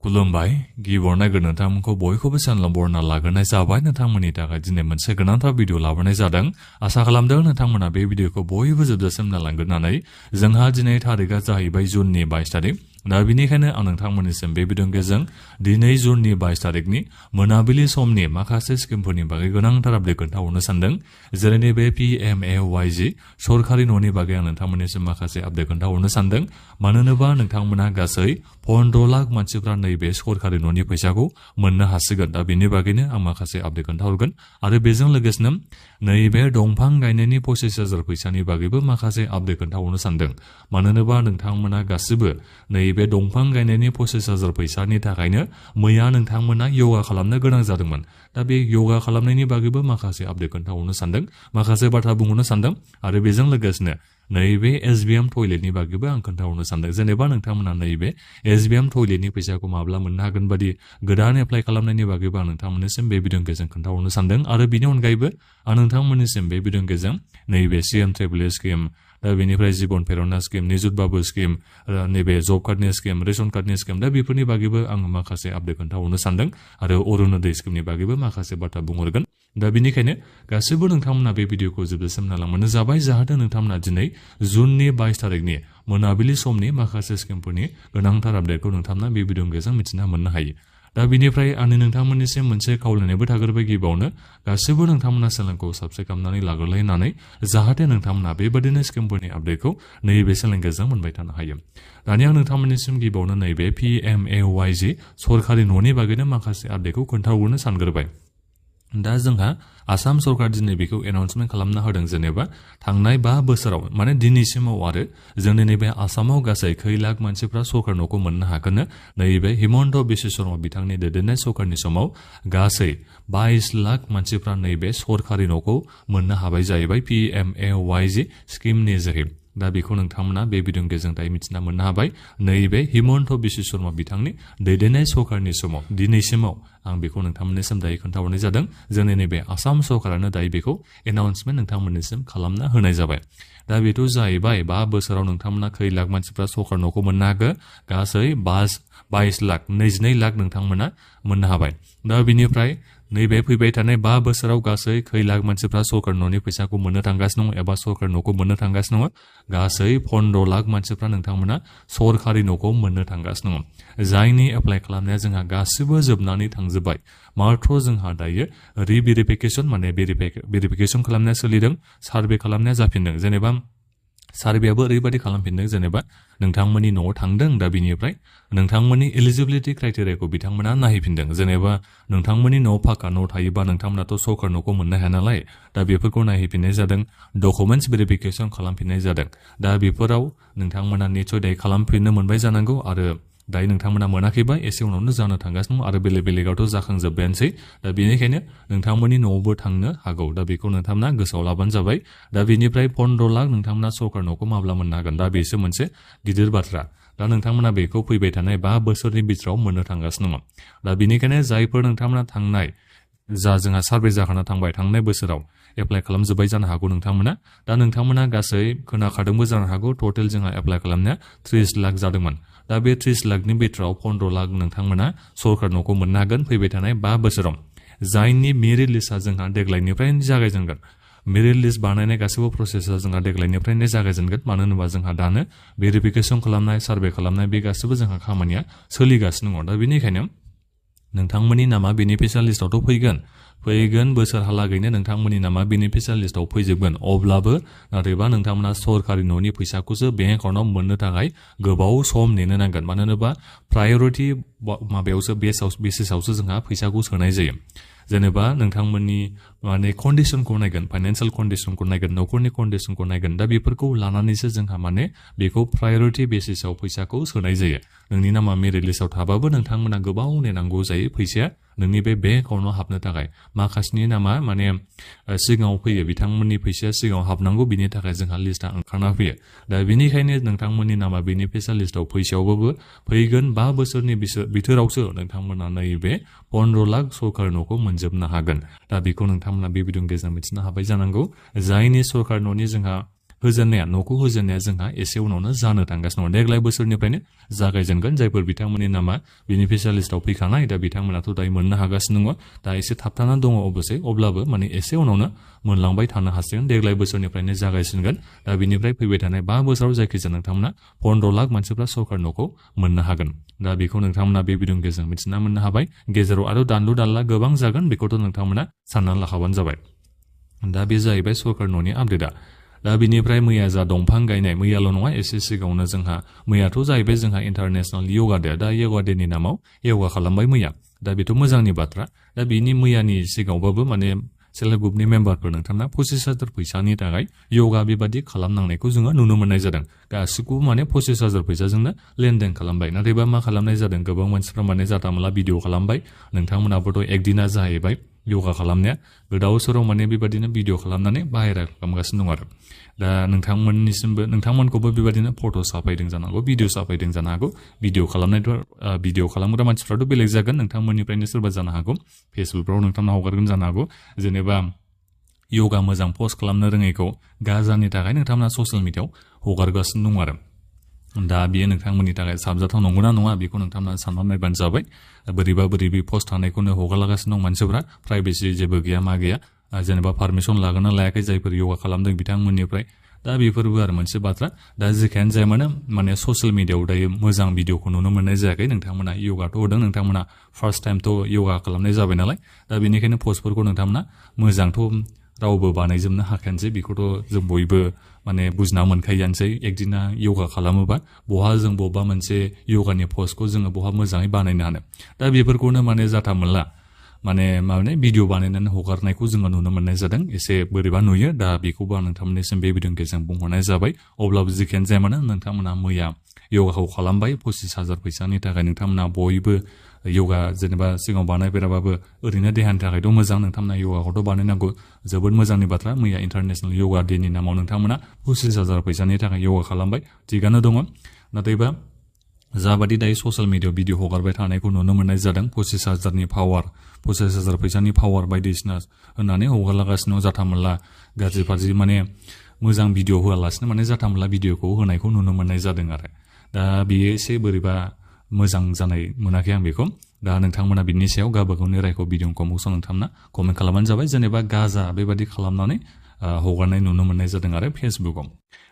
खुलुमबाय गिबियावनो नोंथांमोनखौ बयखौबो चेनेलाव बरायना लाग्रोनाय जाबाय। नोंथांमोननि थाखाय दिनै मोनसे गोनांथार भिडिअ लाबोनाय जादों। आसा खालामदों नोंथांमोना बे भिडिअखौ बयबो जोबजासिम नायलांगोन होननानै। जोंहा दिनै थारिखआ जाहैबाय जुननि 22 तारिख। दा बिनिखायनो आं नोंथांमोननिसिम बे भिडिअनि गेजेरजों दिनै जुननि 22 तारिखनि मोनाबिलि समनि माखासे स्किमफोरनि बागै गोनांथार आपडेट खोन्थाहरनो सानदों। जेरै नैबे PMAY-G सरकारि न'नि बागै आं नोंथांमोननिसिम माखासे आपडेट खोन्थाहरनो सानदों। मानो होनोबा नोंथांमोना गासै 15 लाख मानसिफ्रा नैबे सरकारि न'नि फैसाखौ मोननो हासिगोन। दा बेनि बागैनो आं माखासे आपडेट खोन्थाहरगोन आरो बेजों लोगोसेनो नैबे दंफां गायनायनि 25,000 फैसानि बागैबो माखासे आपडेट खोन्थाहरनो सानदों। मानो होनोबा नोंथांमोना गासिबो नैबे दंफां गायनायनि 25,000 फैसानि थाखायनो मैया नोंथांमोना योगा खालामनो गोनां जादोंमोन। दा बे योगा खालामनायनि बागैबो माखासे आपडेट खोन्थाहरनो सानदों, माखासे बाथ्रा बुंहरनो सानदों आरो बेजों लोगोसेनो नैबे SBM टयलेटनि बागैबो आं खोन्थाहरनो सानदों। जेनेबा नोंथांमोना नैबे SBM टयलेटनि फैसाखौ माब्ला मोननो हागोन बादि गोदान एप्लाइ खालामनायनि बागैबो आं नोंथांमोननिसिम बे भिडिअनि गेजेरजों खोन्थाहरनो सानदों आरो बिनि अनगायैबो आं नोंथांमोननिसिम बे भिडिअनि गेजेरजों नैबे CM ट्रेभेल स्किम, दा बेनिफ्राय जिबन प्रेरणा स्किम, निजुत बाबु स्किम, नैबे जब कार्डनि स्किम, रेशन कार्डनि स्किम, दा बेफोरनि बागैबो आं माखासे आपडेट खोन्थाहरनो सानदों आरो अरुणोदय स्किमनि बागैबो माखासे बाथ्रा बुंहरगोन। दा बेनिखायनो गासिबो नोंथांमोना बे भिडिअखौ जोबजासिम नायलांबानो जाबाय, जाहाथे नोंथांमोना दिनै जुननि 22 तारिखनि मोनाबिलि समनि माखासे स्किमफोरनि गोनांथार आपडेटखौ नोंथांमोना बे भिडिअनि गेजेरजों मिथिना मोननो हायो। दा बेनिफ्राय आंनि नोंथांमोननिसिम मोनसे खावलायनायबो थाग्रोबाय गिबियावनो गासिबो नोंथांमोना चेनेलखौ साबस्क्राइब खालामनानै लाग्रोलाय होननानै, जाहाथे नोंथांमोना बेबादिनो स्किमफोरनि आपडेटखौ नैबे चेनेलनि गेजेरजों मोनबाय थानो हायो। दानिया आं नोंथांमोननिसिम गिबियावनो नैबे PMAY-G सरकारि न'नि बागैनो माखासे आपडेटखौ खोन्थाहरनो सानग्रोबाय। दा जोंहा आसाम सरकार दिनै बेखौ एनाउन्समेन्ट खालामना होदों। जेनेबा थांनाय 5 बोसोराव माने दिनैसिमाव आरो जोंनि नैबे आसामाव गासै खै लाख मानसिफ्रा सरकार न'खौ मोननो हागोन। नैबे हिमन्त बिश्व शर्मा बिथांनि दैदेननाय सरकारनि समाव गासै 22 लाख मानसिफ्रा नैबे सरकारि न'खौ मोननो हाबाय जाहैबाय PMAY-G स्किमनि जोहै। दा बेखौ नोंथांमोना बे भिडिअनि गेजेरजों दायो मिथिना मोननो हाबाय। नैबे हिमन्त बिश्व शर्मा बिथांनि दैदेननाय सरकारनि समाव दिनैसिमाव आं बेखौ नोंथांमोननिसिम दायो खोन्थाहरनाय जादों। जोंनि नैबे आसाम सरकारानो दायो बेखौ एनाउन्समेन्ट नोंथांमोननिसिम खालामना होनाय जाबाय। दा बेथ' जाहैबाय 5 बोसोराव नोंथांमोना खै लाख मानसिफ्रा सरकार न'खौ मोननो हागोन। गासै 22 लाख 22 लाख नोंथांमोना मोननो हाबाय। दा बिनिफ्राय नैबे फैबाय थानाय 5 बोसोराव गासै खै लाख मानसिफ्रा सरकार न'नि फैसाखौ मोननो थांगासिनो दङ एबा सरकार न'खौ मोननो थांगासिनो दङ। गासै 15 लाख मानसिफ्रा नोंथांमोना सरकारि न'खौ मोननो थांगासिनो दङ, जायनि एप्लाइ खालामनाया जोंहा गासिबो जोबनानै थांजोब्बाय। मात्र जोंहा दायो रिभेरिफिकेसन माने भेरिफिकेसन खालामनाया सोलिदों, सार्भे खालामनाया जाफिनदों। जेनेबा सार्भेयाबो ओरैबायदि खालामफिनदों, जेनेबा नोंथांमोननि न'आव थांदों, दा बिनिफ्राय नोंथांमोननि एलिजिबिलिटि क्राइटेरियाखौ बिथांमोना नायफिनदों। जेनेबा नोंथांमोननि न'आव फाक्का न' थायोबा नोंथांमोनाथ' सरकार न'खौ मोननो हाया नालाय, दा बेफोरखौ नायहैफिननाय जादों, डकुमेन्टस भेरिफिकेसन खालामफिननाय जादों। दा बेफोराव नोंथांमोना निसय दायो खालामफिननो मोनबाय जानांगौ आरो दायो नोंथांमोना मोनाखैबा एसे उनावनो जानो थांगासिनो दं आरो बेलेगावथ' जाखांजोब्बायानोसै। दा बेनिखायनो नोंथांमोननि न'आवबो थांनो हागौ। दा बेखौ नोंथांमोना गोसोआव लाबानो जाबाय। दा बेनिफ्राय 15 लाख नोंथांमोना सरकार न'खौ माब्ला मोननो हागोन, दा बेसो मोनसे गिदिर बाथ्रा। दा नोंथांमोना बेखौ फैबाय थानाय 5 बोसोरनि बिथोराव मोननो थांगासिनो दङ। दा बेनिखायनो जायफोर नोंथांमोना थांनाय जोंहा सार्भे जाखाना थांबाय थांनाय बोसोराव एप्लाइ खालामजोब्बाय जानो हागौ नोंथांमोना। दा नोंथांमोना गासै खोनाखादोंबो जानो हागौ टटेल जोंहा एप्लाइ खालामनाया 30 लाख जादोंमोन। दा बे 30 लाखनि बिथोराव 15 लाख नोंथांमोना सरकार न'खौ मोननो हागोन फैबाय थानाय 5 बोसोराव, जायनि मेरिट लिस्टआ जोंहा देग्लायनिफ्रायनो जागायजेनगोन। मेरिट लिस्ट बानायनाय गासैबो प्रसेसा जोंहा देग्लायनिफ्रायनो जागायजेनगोन। मानो होनोबा जोंहा दानो भेरिफिकेसन खालामनाय, सार्भे खालामनाय बे गासैबो जोंहा खामानिया सोलिगासिनो दङ। दा बेनिखायनो नोंथांमोननि नामा बेनिफिसियाल लिस्टआवथ' फैगोन बोसोरहालागैनो नोंथांमोननि नामा बेनिफिसियाल लिस्टआव फैजोबगोन। अब्लाबो नाथायबा नोंथांमोना सरकारि न'नि फैसाखौसो बेंक एकाउन्टाव मोननो थाखाय गोबाव सम नेनो नांगोन। मानो होनोबा प्रायरिटि माबायावसो बेसिसावसो जोंहा फैसाखौ सोनाय जायो। जेनेबा नोंथांमोननि माने कन्डिसनखौ नायगोन, फाइनान्सियेल कन्डिसनखौ नायगोन, न'खरनि कन्डिसनखौ नायगोन। दा बेफोरखौ लानानैसो जोंहा माने बेखौ प्रायरिटि बेसिसाव फैसाखौ सोनाय जायो। नोंनि नामा मेरिट लिस्टआव थाबाबो नोंथांमोना गोबाव नेनांगौ जायो फैसाया नोंनि बे बेंक एकाउन्टाव हाबनो थाखाय। माखासेनि नामा माने सिगाङाव फैयो, बिथांमोननि फैसाया सिगाङाव हाबनांगौ, बिनि थाखाय जोंहा लिस्टआ ओंखारना फैयो। दा बेनिखायनो नोंथांमोननि नामा बेनिफिसियाल लिस्टआव फैसायावबाबो फैगोन 5 बोसोरनि बिथोरावसो नोंथांमोना नैबे 15 लाख सरकारि न'खौ मोनजोबनो हागोन। दा बेखौ नोंथांमोना बे भिडिअनि गेजेरजों मिथिनो हाबाय जानांगौ। जायनि सरकारि न'नि जोंहा होजेननाया न'खौ होजेननाया जोंहा एसे उनावनो जानो थांगासिनो दङ देग्लाय बोसोरनिफ्रायनो जागायजेनगोन जायफोर बिथांमोननि नामा बेनिफिसियाल लिस्टआव फैखानाय दा बिथांमोनाथ' दायो मोननो हागासिनो दङ दा एसे थाबथानानै दङ अबसे अब्लाबो माने एसे उनावनो मोनलांबाय थानो हासिगोन देग्लाय बोसोरनिफ्रायनो जागायसिनगोन दा बिनिफ्राय फैबाय थानाय 5 बोसोराव जायखिजाया नोंथांमोना 15 लाख मानसिफ्रा सरकार न'खौ मोननो हागोन दा बेखौ नोंथांमोना बे भिडिअनि गेजेरजों मिथिना मोननो हाबाय गेजेराव आरो दानलु दानला गोबां जागोन बेखौथ' नोंथांमोना साननानै लाखाबानो जाबाय दा बे जाहैबाय सरकार न'नि आपडेटआ दा बिनिफ्राय मैया जा दंफां गायनाय मैयाल' नङा एसे सिगाङावनो जोंहा मैयाथ' जाहैबाय जोंहा इन्टारनेशनेल योगा डे दा योगा डेनि नामाव योगा खालामबाय मैया दा बेथ' मोजांनि बाथ्रा दा बेनि मैयानि सिगाङावबाबो माने सेल्फ हेल्प ग्रुपनि मेम्बारफोर नोंथांना 25,000 फैसानि थाखाय योगा बेबादि खालामनांनायखौ जोङो नुनो मोननाय जादों गासिखौबो माने 25,000 फैसाजोंनो लेनदेन खालामबाय नाथायबा मा खालामनाय जादों गोबां मानसिफ्रा माने जाथामला भिडिअ खालामबाय नोंथांमोनाबोथ' एकदिना जाहैबाय योगा खालामनाया गोदाव सोराव माने बेबादिनो भिडिअ खालामनानै बाहेरा खालामगासिनो दं आरो दा नोंथांमोनखौबो बेबादिनो फट' साफायदों जानो हागौ भिडिअ साफायदों जानो हागौ भिडिअ खालामग्रा मानसिफ्राथ' बेलेग जागोन नोंथांमोननिफ्रायनो सोरबा जानो हागौ फेसबुकफ्राव नोंथांमोना हगारगोन जानो हागौ जेनेबा योगा मोजां पस्ट खालामनो रोङैखौ गाजानि थाखाय नोंथांमोना ससियेल मिडियाआव हगारगासिनो दं आरो दा बियो नोंथांमोननि थाखाय साबजाथाव नंगौना नङा बेखौ नोंथांमोना साननानै नायबानो जाबाय बोरैबा पस्ट थानायखौनो हगारलागासिनो दं मानसिफ्रा प्राइभेसि जेबो गैया मा गैया जेनेबा पारमिसन लागोन ना लायाखै जायफोर योगा खालामदों बिथांमोननिफ्राय दा बेफोरबो आरो मोनसे बाथ्रा दा जेखियानो जाया माने ससियेल मिडियाआव दायो मोजां भिडिअखौ नुनो मोननाय जायाखै नोंथांमोना योगाथ' होदों नोंथांमोना फार्स्ट टाइमथ' योगा खालामनाय जाबाय नालाय दा बेनिखायनो पस्टफोरखौ नोंथांमोना मोजांथ' रावबो बानायजोबनो हाखायानोसै बेखौथ' जों बयबो माने बुजिना मोनखायोआनोसै एकदिना योगा खालामोबा जों बबेबा मोनसे योगानि पस्टखौ जोङो मोजाङै बानायनो हानो दा बेफोरखौनो माने जाथा मोनला माने भिडिअ बानायनानै हगारनायखौ जोङो नुनो मोननाय जादों एसे बोरैबा नुयो दा बेखौबो आं नोंथांमोननिसिम बे भिडिअनि गेजेरजों बुंहरनाय जाबाय अब्लाबो जेखियानो जाया मानो नोंथांमोना मैया योगाखौ खालामबाय 25,000 फैसानि थाखाय नोंथांमोना बयबो योगा जेनेबा सिगाङाव बानायफेराबाबो ओरैनो देहानि थाखायथ' मोजां नोंथांमोना योगाखौथ' बानायनांगौ जोबोद मोजांनि बाथ्रा मैया इन्टारनेशनेल योगा डेनि नामाव नोंथांमोना 25,000 फैसानि थाखाय योगा खालामबाय थिगानो दङ नाथायबा जाबादि दायो ससियेल मिडियाआव भिडिअ हगारबाय थानायखौ नुनो मोननाय जादों 25,000 फैसानि पावार बायदिसिना होननानै हगारलागासिनो जाथामला गाज्रि माने मोजां भिडिअ होआलासिनो माने जाथामला भिडिअखौ होनायखौ नुनो मोननाय जादों आरो दा बेयो एसे बोरैबा मोजां जानाय मोनाखै आं बेखौ दा नोंथांमोना बिनि सायाव गावबा गावनि रायखौ भिडिअ कमेन्टआव नोंथांमोना कमेन्ट खालामबानो जाबाय जेनेबा गाजा बेबादि खालामनानै हगारनाय नुनो मोननाय जादों आरो फेसबुकआव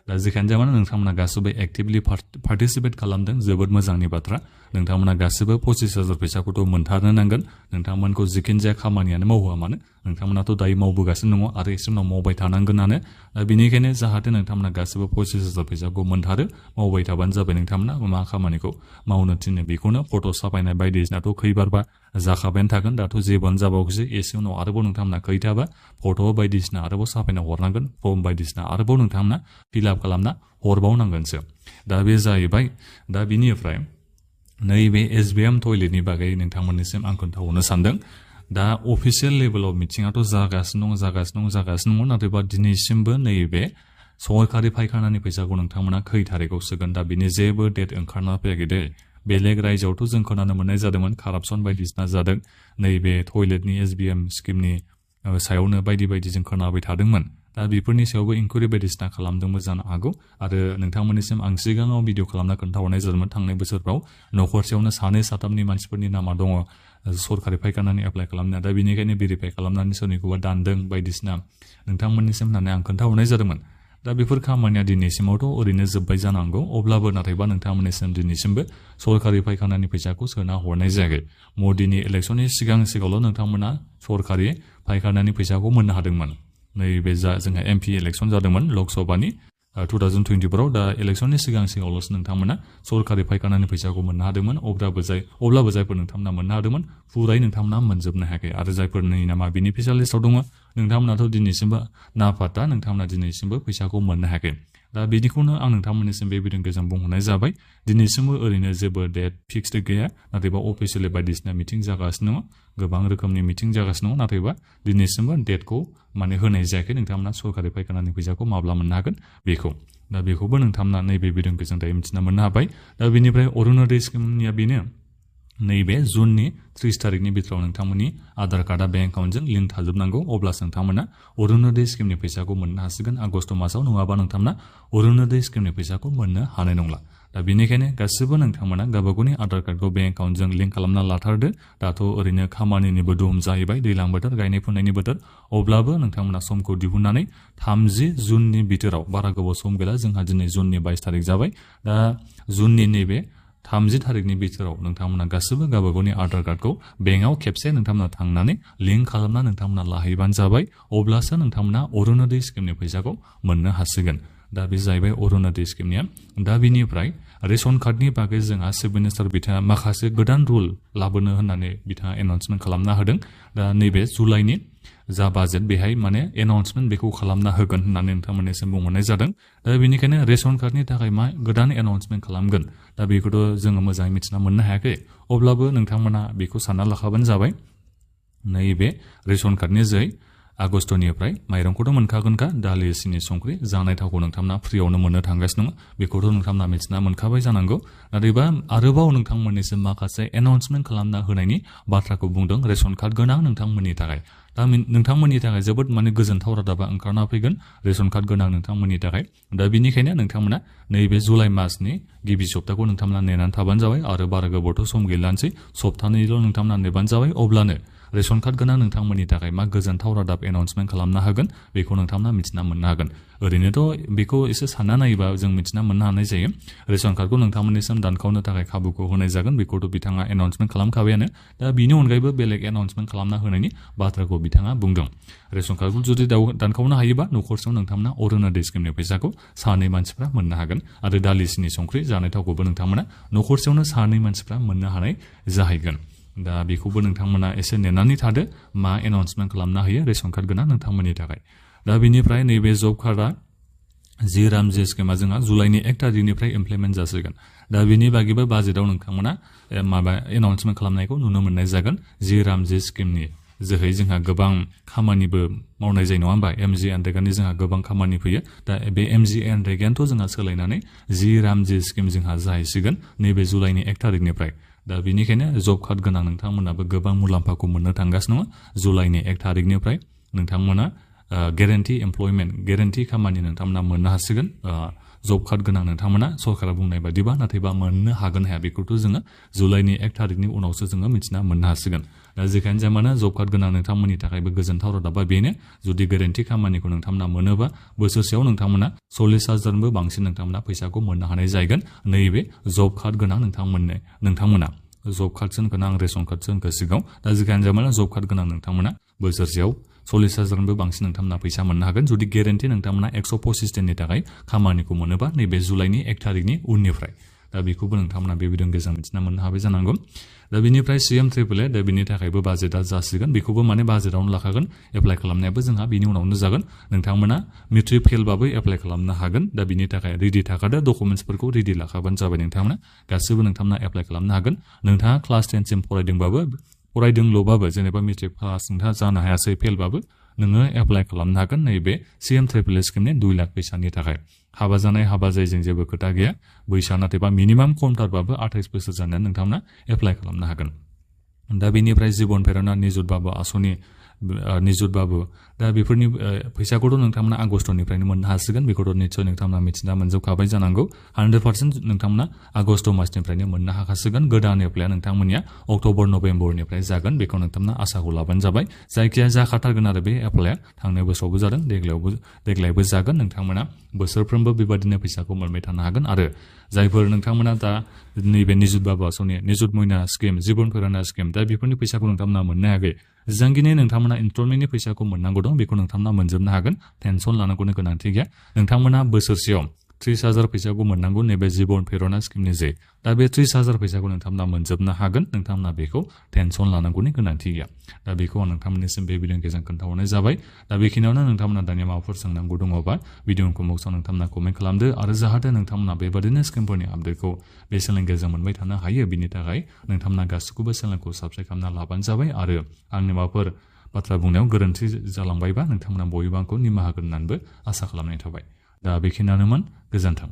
दा जेखियानो जाया मानो नोंथांमोना गासिबो एक्टिभलि पार्टिसिपेट खालामदों जोबोद मोजांनि बाथ्रा नोंथांमोना गासिबो 25,000 फैसाखौथ' मोनथारनो नांगोन नोंथांमोनखौ जिखिनि जाया खामानियानो मावहोआ मानो नोंथांमोनाथ' दायो मावबोगासिनो दङ आरो एसे उनाव मावबाय थानांगोनानो दा बेनिखायनो जाहाथे नोंथांमोना गासिबो 25,000 फैसाखौ मोनथारो मावबाय थाबानो जाबाय नोंथांमोना मा खामानिखौ मावनो थिनो बेखौनो फट' साफायनाय बायदिसिनाथ' खैबारबा जाखाबायानो थागोन दाथ' जेबोआनो जाबावखैसो एसे उनाव आरोबाव नोंथांमोना खैथाबा फट' बायदिसिना आरोबाव साफायना हरनांगोन फर्म बायदिसिना आरोबाव नोंथांमोना फिलआप खालामना हरबावनांगोनसो दा बे जाहैबाय दा बिनिफ्राय नैबे SBM टयलेटनि बागै नोंथांमोननिसिम आं खोन्थाहरनो सानदों दा अफिसियेल लेभेलाव मिटिङाथ' जागासिनो दङ नाथायबा दिनैसिमबो नैबे सरकारि फायखानानि फैसाखौ नोंथांमोना खै थारिखआव सोगोन दा बिनि जेबो डेट ओंखारना फैयाखै दे बेलेग रायजोआवथ' जों खोनानो मोननाय जादोंमोन कारापसन बायदिसिना जादों नैबे टयलेटनि SBM स्किमनि सायावनो बायदि जों खोनाबाय थादोंमोन दा बेफोरनि सायावबो इनकुवारि बायदिसिना खालामदोंबो जानो हागौ आरो नोंथांमोननिसिम आं सिगाङाव भिडिअ खालामना खोन्थाहरनाय जादोंमोन थांनाय बोसोरफ्राव न'खरसेयावनो 2-3 मानसिफोरनि नामा दङ सरकारि फायखानानि एप्लाइ खालामनाया दा बेनिखायनो भेरिफाइ खालामनानै सोरनिखौबा दानदों बायदिसिना नोंथांमोननिसिम होननानै आं खोन्थाहरनाय जादोंमोन दा बेफोर खामानिया दिनैसिमावथ' ओरैनो जोब्बाय जानांगौ अब्लाबो नाथायबा नोंथांमोननिसिम दिनैसिमबो सरकारि फायखानानि फैसाखौ सोना हरनाय जायाखै मदिनि इलेक्सननि सिगाङावल' नोंथांमोना सरकारि फायखानानि फैसाखौ मोननो हादोंमोन नैबे जोंहा MP इलेक्सन जादोंमोन लकसभानि 2024आव दा इलेक्सननि सिगाङावल'सो नोंथांमोना सरकारि फायखानानि फैसाखौ मोननो हादोंमोन अब्लाबो जायफोर नोंथांमोना मोननो हादोंमोन फुरायै नोंथांमोना मोनजोबनो हायाखै आरो जायफोरनि नामा बेनिफिसियाल लिस्टआव दङ नोंथांमोनाथ' दिनैसिमबो नाफाता नोंथांमोना दिनैसिमबो फैसाखौ मोननो हायाखै दा बिदिखौनो आं नोंथांमोननिसिम बे भिडिअनि गेजेरजों बुंहरनाय जाबाय दिनैसिमबो ओरैनो जेबो डेट फिक्सड गैया नाथायबा अफिसियेलि बायदिसिना मिटिं जागासिनो दङ गोबां रोखोमनि मिटिं जागासिनो दङ नाथायबा दिनैसिमबो डेटखौ माने होनाय जायाखै नोंथांमोना सरकारि फायखानानि फैसाखौ माब्ला मोननो हागोन बेखौ दा बेखौबो नोंथांमोना नैबे भिडिअनि गेजेरजों दायो मिथिना मोननो हाबाय दा बेनिफ्राय अरुणोदय स्किमनिया बेनो नैबे जुननि 30 तारिखनि बिथोराव नोंथांमोननि आधार कार्डआ बेंक एकाउन्टजों लिंक थाजोबनांगौ अब्लासो नोंथांमोना अरुणोदय स्किमनि फैसाखौ मोननो हासिगोन आगस्ट मासाव नङाबा नोंथांमोना अरुणोदय स्किमनि फैसाखौ मोननो हानाय नंला दा बेनिखायनो गासिबो नोंथांमोना गावबागावनि आधार कार्डखौ बेंक एकाउन्टजों लिंक खालामना लाथारदो दाथ' ओरैनो खामानिनिबो दुम जाहैबाय दैलां बोथोर गायनाय फुनायनि बोथोर अब्लाबो नोंथांमोना समखौ दिहुननानै 30 जुननि बिथोराव बारा गोबाव सम गैला जोंहा दिनै जुननि 22 तारिख जाबाय दा जुननि नैबे 30 तारिखनि बिथोराव नोंथांमोना गासिबो गावबागावनि आधार कार्डखौ बेंकआव खेबसे नोंथांमोना थांनानै लिंक खालामना नोंथांमोना लाहैबानो जाबाय अब्लासो नोंथांमोना अरुणोदय स्किमनि फैसाखौ मोननो हासिगोन दा बे जाहैबाय अरुणोदय स्किमनिया दा बिनिफ्राय रेशन कार्डनि बागै जोंहा चिफ मिनिस्टार बिथाङा माखासे गोदान रुल लाबोनो होननानै बिथाङा एनाउन्समेन्ट खालामना होदों दा नैबे जुलाइनि जा बाजेट बेहाय माने एनाउन्समेन्ट बेखौ खालामना होगोन होननानै नोंथांमोननिसिम बुंहरनाय जादों दा बेनिखायनो रेशन कार्डनि थाखाय मा गोदान एनाउन्समेन्ट खालामगोन दा बेखौथ' जोङो मोजाङै मिथिना मोननो हायाखै अब्लाबो नोंथांमोना बेखौ सानना लाखाबानो जाबाय नैबे रेशन कार्डनि जोहै आगस्टनिफ्राय माइरंखौथ' मोनखागोनखा दालि सिनि संख्रि जानाय थावखौ नोंथांमोना फ्रियावनो मोननो थांगासिनो दङ बेखौथ' नोंथांमोना मिथिना मोनखाबाय जानांगौ नाथायबा आरोबाव नोंथांमोननिसिम माखासे एनाउन्समेन्ट खालामना होनायनि बाथ्राखौ बुंदों रेशन कार्ड गोनां नोंथांमोननि थाखाय दा नोंथांमोननि थाखाय जोबोद माने गोजोनथाव रादाबा ओंखारना फैगोन रेशन कार्ड गोनां नोंथांमोननि थाखाय दा बेनिखायनो नोंथांमोना नैबे जुलाइ मासनि गिबि सप्ताखौ नोंथांमोना नेनानै थाबानो जाबाय आरो बारा गोबावथ' सम गैलानोसै सप्तानैल' नोंथांमोना नेबानो जाबाय अब्लानो रेशन कार्ड गोनां नोंथांमोननि थाखाय मा गोजोनथाव रादाब एनाउन्समेन्ट खालामना होगोन बेखौ नोंथांमोना मिथिना मोननो हागोन ओरैनोथ' बेखौ एसे सानना नायोबा जों मिथिना मोननो हानाय जायो रेशन कार्डखौ नोंथांमोननिसिम दानखावनो थाखाय खाबुखौ होनाय जागोन बेखौथ' बिथाङा एनाउन्समेन्ट खालामखाबायानो दा बिनि अनगायैबो बेलेग एनाउन्समेन्ट खालामना होनायनि बाथ्राखौ बिथाङा बुंदों रेशन कार्डखौ जुदि दानखावनो हायोबा न'खरसेयाव नोंथांमोना अरुणोदय स्किमनि फैसाखौ सानै मानसिफ्रा मोननो हागोन आरो दालि सिनि संख्रि जानाय थावखौबो नोंथांमोना न'खरसेयावनो सानै मानसिफ्रा मोननो हानाय जाहैगोन दा बेखौबो नोंथांमोना एसे नेनानै थादो मा एनाउन्समेन्ट खालामना होयो रेशन कार्ड गोनां नोंथांमोननि थाखाय दा बेनिफ्राय नैबे जब कार्डआ जि रामजि स्किमा जोंहा जुलाइनि 1 तारिखनिफ्राय इमप्लिमेन्ट जासिगोन दा बेनि बागैबो बाजेटआव नोंथांमोना माबा एनाउन्समेन्ट खालामनायखौ नुनो मोननाय जागोन जि रामजि स्किमनि जोहै जोंहा गोबां खामानिबो मावनाय जायो नङा होमबा MG&रेगानि जोंहा गोबां खामानि फैयो दा बे MG&रेगानथ' जोंहा सोलायनानै जि रामजि स्किम जोंहा जाहैसिगोन नैबे जुलाइनि 1 तारिखनिफ्राय दा बेनिखायनो जब कार्ड गोनां नोंथांमोनाबो गोबां मुलाम्फाखौ मोननो थांगासिनो दङ जुलाइनि 1 तारिखनिफ्राय नोंथांमोना गेरेन्टि एमप्लयमेन्ट गेरेन्टि खामानि नोंथांमोना मोननो हासिगोन जब कार्ड गोनां नोंथांमोना सरकारा बुंनाय बादिबा नाथायबा मोननो हागोन हाया बेखौथ' जोङो जुलाइनि 1 तारिखनि उनावसो जोङो मिथिना मोननो हासिगोन दा जेखायनो जाया मानो जब कार्ड गोनां नोंथांमोननि थाखायबो गोजोनथाव रादाबा बेनो जुदि गेरेन्टि खामानिखौ नोंथांमोना मोनोबा बोसोरसेयाव नोंथांमोना 40,000बो बांसिन नोंथांमोना फैसाखौ मोननो हानाय जागोन नैबे जब कार्ड गोनां नोंथांमोना जब कार्डजों गोनां रेशन कार्डजों सिगाङाव दा जेखायनो जाया मानो जब कार्ड गोनां नोंथांमोना बोसोरसेयाव 40,000बो बांसिन नोंथांमोना फैसा मोननो हागोन जुदि गेरेन्टि नोंथांमोना 125 दिननि थाखाय खामानिखौ मोनोबा नैबे जुलाइनि 1 तारिखनि उननिफ्राय दा बेखौबो नोंथांमोना बे भिडिअनि गेजेरजों मिथिना मोननो हाबाय जानांगौ दा बेनिफ्राय CM-AAA दा बेनि थाखायबो बाजेटआ जासिगोन बेखौबो माने बाजेटआवनो लाखागोन एप्लाइ खालामनायाबो जोंहा बिनि उनावनो जागोन नोंथांमोना मेट्रिक फेलबाबो एप्लाइ खालामनो हागोन दा बिनि थाखाय रेडि थाखादो डकुमेन्ट्सफोरखौ रेडि लाखाबानो जाबाय नोंथांमोना गासिबो नोंथांमोना एप्लाइ खालामनो हागोन नोंथाङा क्लास 10 सिम फरायदोंल'बाबो जेनेबा मेट्रिक पास नोंथाङा जानो हायासै फेलबाबो नोङो एप्लाइ खालामनो हागोन नैबे CM-AAA स्किमनि 2 लाख फैसानि थाखाय हाबा जानाय हाबा जायैजों जेबो खोथा गैया बैसोआ नाथायबा मिनिमाम खमथारबाबो 28 बोसोर जानानै नोंथांमोना एप्लाइ खालामनो हागोन दा बेनिफ्राय जिबन प्रेरणा निजुत बाबु आसनि निजुत बाबु दा बेफोरनि फैसाखौथ' नोंथांमोना आगस्टनिफ्रायनो मोननो हासिगोन बेखौथ' निस्सय नोंथांमोना मिथिना मोनजोबखाबाय जानांगौ 100% नोंथांमोना आगस्ट मासनिफ्रायनो मोननो हाखासिगोन गोदान एप्लाइआ नोंथांमोननिया अक्ट'बर नभेम्बरनिफ्राय जागोन बेखौ नोंथांमोना आसाखौ लाबानो जाबाय जायखिया जाखाथारगोन आरो बे एप्लाइआ थांनाय बोसोरावबो जादों देग्लायबो जागोन नोंथांमोना बोसोरफ्रोमबो बेबादिनो फैसाखौ मोनबाय थानो हागोन आरो जायफोर नोंथांमोना दा नैबे निजुत बाबु आसनि निजुत मयना स्किम जिबन प्रेरणा स्किम दा बेफोरनि फैसाखौ नोंथांमोना मोननो हायाखै जेसेबांखिनि नोंथांमोना इनस्टलमेन्टनि फैसाखौ मोननांगौ दं बेखौ नोंथांमोना मोनजोबनो हागोन टेनसन लानांगौनि गोनांथि गैया नोंथांमोना बोसोरसेयाव 30,000 फैसाखौ मोननांगौ नैबे जिबन प्रेरणा स्किमनि जे दा बे 30,000 फैसाखौ नोंथांमोना मोनजोबनो हागोन नोंथांमोना बेखौ टेनसन लानांगौनि गोनांथि गैया दा बेखौ आं नोंथांमोननिसिम बे भिडिअनि गेजेरजों खोन्थाहरनाय जाबाय दा बेखिनियावनो नोंथांमोना दानिया माबाफोर सोंनांगौ दङबा भिडिअखौ बक्सआव नोंथांमोना कमेन्ट खालामदो आरो जाहाथे नोंथांमोना बेबादिनो स्किमफोरनि आपडेटखौ बे चेनेलनि गेजेरजों मोनबाय थानो हायो बिनि थाखाय नोंथांमोना गासैखौबो चेनेलखौ साबस्क्राइब खालामना लाबानो जाबाय आरो आंनि माबाफोर बाथ्रा बुंनायाव गोरोन्थि जालांबायबा नोंथांमोना बयबो आंखौ निमाहा होगोन होननानैबो आसा खालामनाय थाबाय दा बेखिनियानोमोन गोजोन्थों